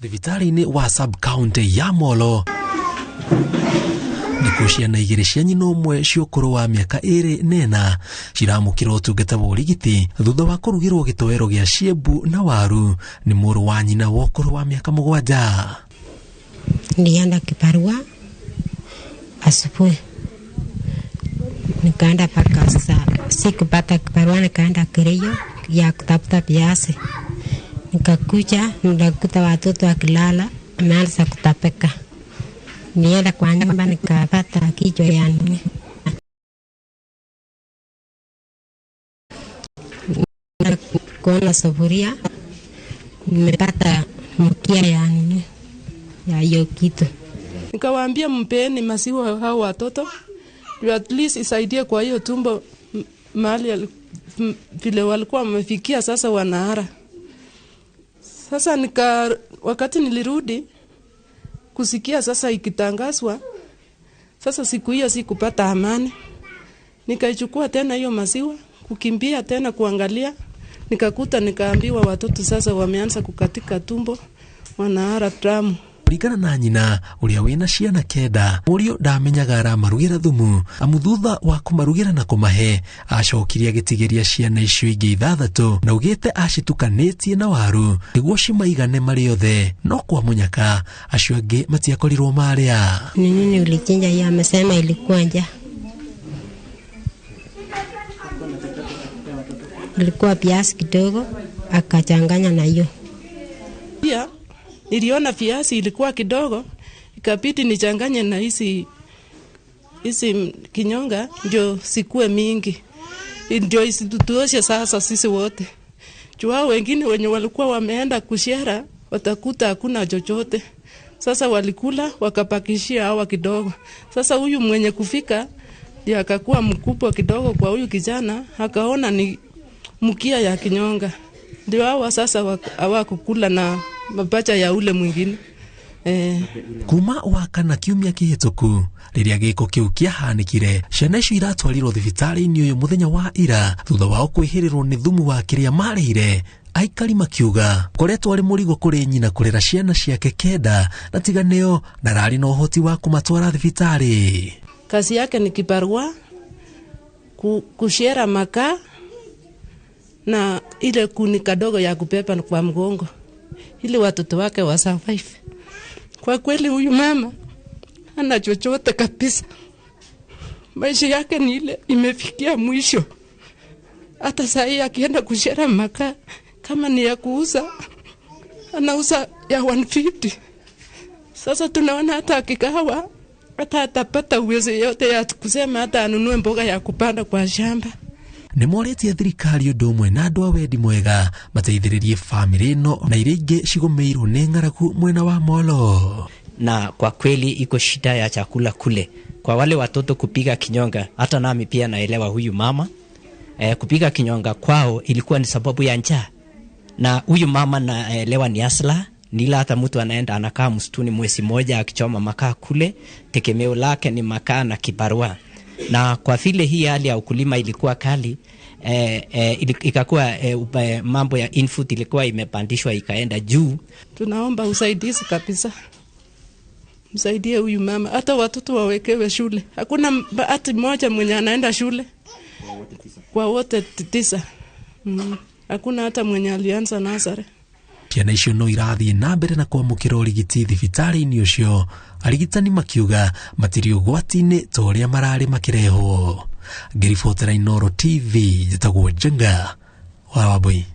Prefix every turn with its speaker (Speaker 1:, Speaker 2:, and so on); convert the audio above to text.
Speaker 1: Thibitarĩ-inĩ wa sub county ya Molo nĩkuo ciana igĩrĩ cia nyina ũmwe cia ũkũrũ wa mĩaka 2 na 4 ciramũkĩra ũtungata wa ũrigiti thutha wa kũrugĩrwo gĩtoero gĩa ciembu na waru nĩ mũrũ wa nyina wa ũkũrũ wa mĩaka 7.
Speaker 2: Nilienda kibarua asubuhi, nikaenda mpaka saa, sikupata kibarua, nikaenda Kereyo ya kutafuta viazi. Nikakuja nikakuta watoto wakilala, ameanza kutapika. Nienda kwa nyumba nikapata kichwa ya nini kuona sufuria, nimepata mkia ya nini ya hiyo kitu.
Speaker 3: Nikawaambia mpeni maziwa hao watoto ndio at least isaidie kwa hiyo tumbo mahali vile walikuwa wamefikia sasa wanahara. Sasa wakati nilirudi kusikia sasa ikitangazwa, sasa siku hiyo sikupata amani. Nikaichukua tena hiyo maziwa, kukimbia tena kuangalia, nikakuta nikaambiwa watoto sasa wameanza kukatika tumbo, wanahara damu.
Speaker 1: Kũringana na nyina ũrĩa wĩna ciana 9, mũriũ ndamenyaga aramarugĩra thumu, amu thutha wa kũmarugĩra na kũmahe acokirie agĩtigĩria ciana icio ingĩ 6 na ugĩte acitukanĩtie na waru nĩguo cimaigane marĩ othe, no kwa mũnyaka acio angĩ matiakorirwo marĩa.
Speaker 2: Ni nini ulichinja hiyo? Amesema ilikuwa njaa. Ilikuwa viazi kidogo akachanganya na hiyo.
Speaker 3: Pia niliona viazi ilikuwa kidogo, ikabidi nichanganye na hizi hizi kinyonga ndio sikue mingi, ndio isitutuoshe sasa sisi wote. Juu hao wengine wenye walikuwa wameenda kushare watakuta hakuna chochote. Sasa walikula wakapakishia hawa kidogo. Sasa huyu mwenye kufika ndio akakuwa mkubwa kidogo kwa huyu kijana, akaona ni mkia ya kinyonga, ndio hawa sasa hawakukula na mapacha ya ule mwingine eh.
Speaker 1: Kuma wakana kiumia kĩhĩtũku rĩrĩa gĩko kĩu kĩahanĩkire, ciana icio iratwarirwo thibitarĩ-inĩ ũyũ mũthenya wa ira thutha wao kwĩhĩrĩrwo nĩ thumu wa kĩrĩa marĩire. Aikari makiuga koretwo arĩ mũrigo kũrĩ nyina kũrera ciana ciake 9, na tiga nĩo ndararĩ na ũhoti wa kũmatwara thibitarĩ.
Speaker 3: Kazi yake ni kibarua kushera makaa na ile kuni kadogo ya kubeba kwa mgongo ili watoto wake wa survive. Kwa kweli huyu mama hana chochote kabisa, maisha yake ni ile imefikia mwisho. Hata saa hii akienda kushera makaa kama ni ya kuuza, anauza ya 150. Sasa tunaona hata akikawa hata atapata uwezo yote ya kusema hata anunue mboga ya kupanda kwa shamba.
Speaker 1: Nĩ morĩtie thirikari ũndũ ũmwe na andũ a wendi mwega mateithĩrĩrie bamĩrĩ ĩno na iria ingĩ cigũmĩirwo nĩ ng'aragu mwena wa Molo.
Speaker 4: Na kwa kweli iko shida ya chakula kule kwa wale watoto kupiga kinyonga. Hata nami pia naelewa huyu mama kupiga kinyonga kwao ilikuwa ni sababu ya njaa, na huyu mama naelewa ni hustler nila hata mtu anaenda anakaa msituni mwezi moja akichoma makaa kule, tegemeo lake ni makaa na kibarua. Na kwa vile hii hali ya ukulima ilikuwa kali, ikakuwa mambo ya input ilikuwa imepandishwa ikaenda juu.
Speaker 3: Tunaomba usaidizi kabisa, msaidie huyu mama, hata watoto wawekewe shule. Hakuna hata mmoja mwenye anaenda shule kwa wote 9. Hakuna hata mwenye alianza nursery.
Speaker 1: Ciana icio no irathiĩ na mbere na kwamũkĩra ũrigiti thibitarĩ-inĩ ũcio, arigitani makiuga matirĩ ũgwati-inĩ ta ũrĩa mararĩ makĩrehwo. Ngĩribotera Inooro TV, njĩtagwo Njenga wa Wambui.